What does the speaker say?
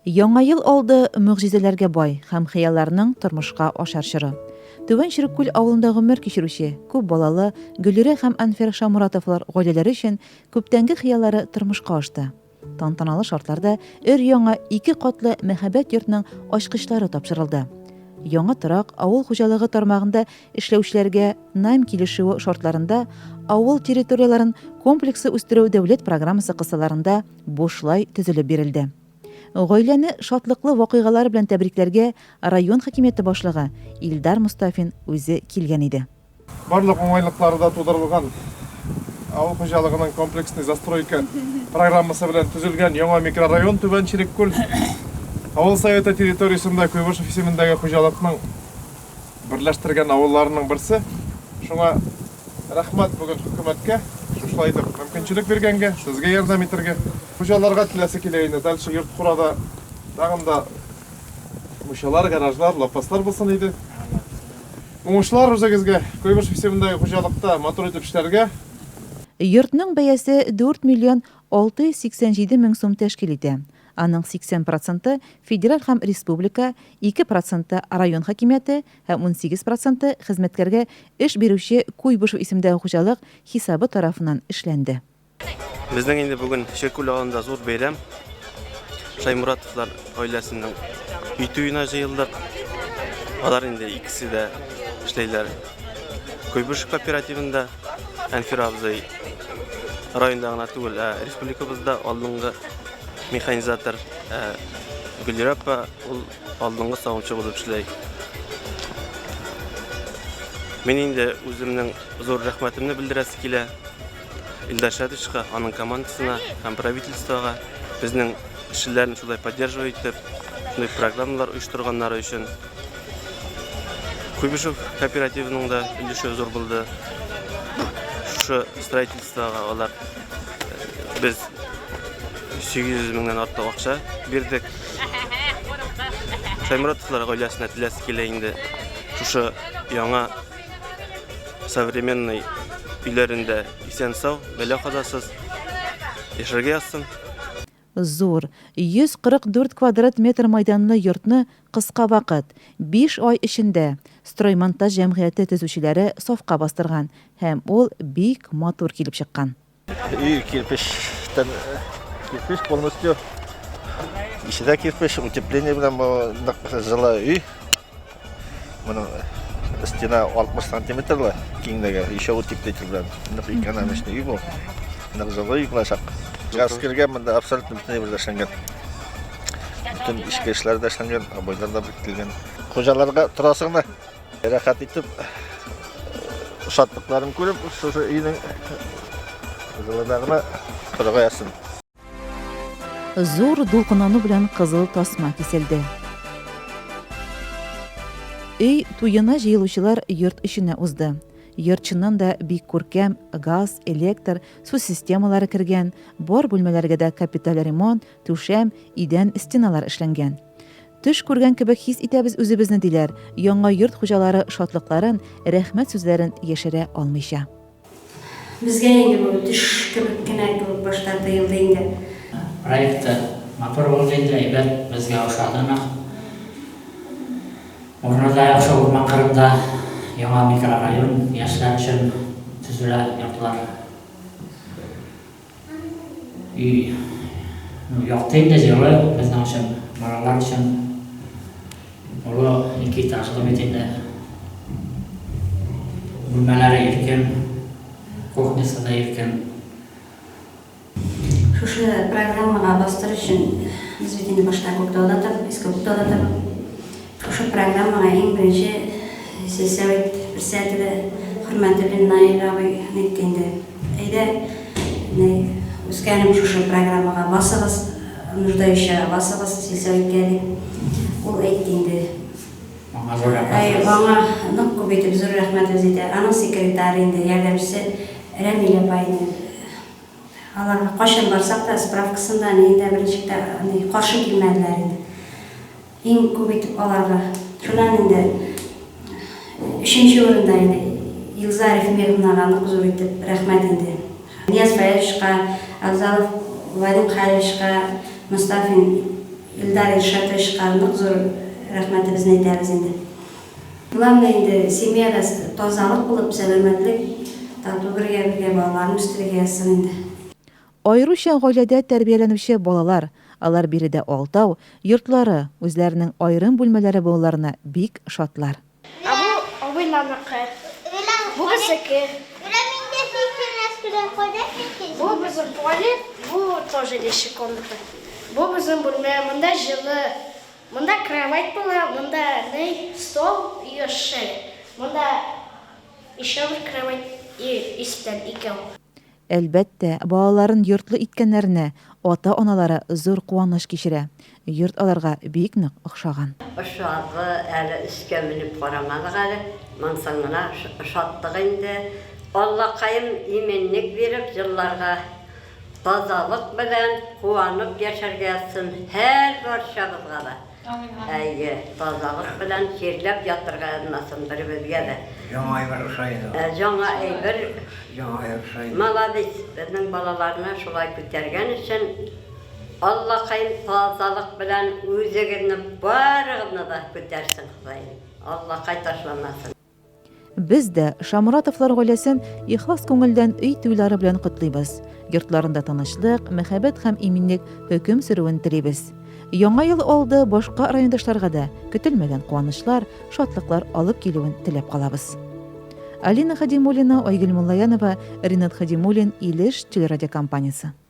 Яңа ел алды могҗизәләргә бай һәм хыялларның тормышка ашар чоры. Түбән Череккүл авылында гомер кичерүче күп балалы Гөлирә һәм Анфер Шамуратовлар гаиләләре өчен күптәнге хыяллары тормышка ашты. Тантаналы шартларда өр-яңа ике катлы мәһабәт йортның ачкычлары тапшырылды. Яңа торак авыл хуҗалыгы тармагында эшләүчеләргә найм килешүе шартларында авыл территорияләрен комплекслы үстерү дәүләт программасы кысаларында бушлай төзелеп бирелде. Гаиләне шатлыклы вакыйгалар белән тәбрикләргә район хакимияте башлыгы Илдар Мостафин үзе килгән иде. Барлык уңайлыклары да тудырылган авыл хуҗалыгының комплексный застройка программасы белән төзелгән яңа микрорайон Түбән Череккүл авыл советы территориясендә Куйбышев исемендәге хуҗалыкның берләштергән авылларының берсе. Шуңа рәхмәт бүген хөкүмәткә, шушылай итеп мөмкинчелек биргәнгә, сезгә ярдәм итәргә. Хуҗаларга теләсе килә инде, дальше йорт-курада тагын да мунчалар, гаражлар, лапаслар булсын иде. Уңышлар үзегезгә, Куйбышев исемендәге хуҗалыкта матур итеп эшләргә. Йортның бәясе 4 миллион 687 мең сум тәшкил итә. Аның 80 проценты, федераль һәм республика, 2 проценты, район хакимияте һәм 18 проценты хезмәткәргә эш бирүче Куйбышев исемендәге хуҗалык хисабы тарафыннан эшләнде. Безнең инде бүген Чиркүл авылында зур бәйрәм. Шаймуратовлар гаиләсенең өй туена җыелдык. Алар инде икесе дә эшләйләр. Куйбышев кооперативында Әнфир абзый районда гына түгел, ә республикабызда алдынгы механизатор. Ә Гөлирә апа ул алдынгы савымчы булып эшләй. Мин инде үземнең зур рәхмәтемне белдерәсе килә. Илдар Шәдышка, аның командасына һәм правительствога безнең эшчеләрне шулай поддерживать итеп, шундый программалар оештырганнары өчен. Куйбышев кооперативының да өлеше зур булды. Шушы строительствога алар э, без 800 меңнән артык акча бирдек. Шаймуратовлар гаиләсенә теләсе килә инде шушы яңа современный өйләрендә исән-сау, бәла-казасыз яшәргә язсын. Зур, 144 квадрат метр майданлы йортны кыска вакыт, биш ай эчендә, Строймонтаж җәмгыяте төзүчеләре сафка бастырган һәм ул бик матур килеп чыккан. Өй кирпечтән кирпеч полностью. Ише дә кирпеч, утепление белән бу нык җылы өй. Моның стена 60 сантиметрлы киңлеге, еще утеплитель белән. Нык экономичный өй бу. Нык җылы өй булачак. Газ кергән, монда абсолютно бөтен әйбер дә эшләнгән. Бөтен эчке эшләр дә эшләнгән, обойлар да беркетелгән. Хуҗаларга торасың да Рәхәт итеп, шатлыкларын күреп, шушы өйнең җылыда гына торырга язсын. Зур дулкынлану белән кызыл тасма киселде. Өй туена җыелучылар йорт эченә узды. Йорт чыннан да бик күркәм, газ, электр, су системалары кергән, бар бүлмәләргә дә капиталь ремонт, түшәм, идән, стеналар эшләнгән. Төш күргән кебек хис итәбез үзебезне, диләр, яңа йорт хуҗалары шатлыкларын, рәхмәт сүзләрен яшерә алмыйча. Безгә инде бу төш кебек кенә кебек башта тоелды инде. Проекты матур булды инде, әйбәт, безгә ошады нык. Урыны да яхшы, урман кырында яңа микрорайон, яшьләр өчен төзелә йортлар. Өй ну, якты инде, җылы безнең өчен, балалар өчен. Олы ике этажлы бит инде. Бүлмәләре иркен, кухнясы да иркен. Шушы программага бастыру өчен без бит инде башта Күктауда тордык, Иске Күктауда тордык. Шушы программага иң беренче сельсовет председателе Хөрмәтуллин Наил абый әйтте инде. Әйдә, ни, үскәнем, шушы программага басыгыз, нуждающийга басыгыз, сельсоветка дип. Ул әйтте инде. Аңа зур Әй, рәхмәтебез. аңа нык күп итеп зур рәхмәтебез әйтә. Аның секретаре инде, ярдәмчесе Рәмилә апа инде. Аларга кайчан барсак та, справкасын да, ниен дә берничек тә, ни, каршы килмәделәр инде. Иң күп итеп аларга. Шуннан инде өченче урында инде Илза Рифмировнага нык зур итеп рәхмәт инде. Нияз Фаязовичка, Абзалов Вадим Халиловичка, Мостафин Илдар Илшатовичка нык зур рәхмәтебезне әйтәбез инде. Главное инде семьяда тазалык булып, сәламәтлек, тату бергә бергә балаларны үстерергә язсын инде. Аеруча гаиләдә тәрбияләнүче балалар, алар биредә алтау, йортлары, үзләренең аерым бүлмәләре булуларына бик шатлар. Ә бу абыйларныкы. Бу безнеке. Бу безнең туалет, бу тоже вещи комната. Бу безнең бүлмә, монда җылы. Монда кровать була, монда ни, стол и шель. Монда еще бер кровать и өстәл икәү. Әлбәттә, балаларын йортлы иткәннәренә ата-аналары зур куаныч кичерә. Йорт аларга бик нык охшаган. Ошады, әле өскә менеп карамадык әле, монсын гына ошаттык инде. Аллакаем иминлек биреп, елларга тазалык белән куанып яшәргә язсын һәр барчабызга да. Әйе, тазалык белән чирләп ятырга язмасын беребезгә дә. Яңа әйбер ошый инде. Ә, Яңа әйбер. Яңа әйбер ошый. Молодец, безнең балаларны шулай күтәргән өчен Аллакаем тазалык белән үзегезне барыгызны да күтәрсен Ходаем. Аллакай ташламасын. Без дә Шамуратовлар гаиләсен ихлас күңелдән өй туйлары белән котлыйбыз. Йортларында тынычлык, мәхәббәт һәм иминлек хөкем сөрүен телибез. Яңа ел алды башка райондашларга да көтелмәгән куанычлар, шатлыклар алып килүен теләп калабыз. Алина Хадимуллина, Айгөл Муллаянова, Ринат Хадимуллин, Илеш телерадиокомпаниясе.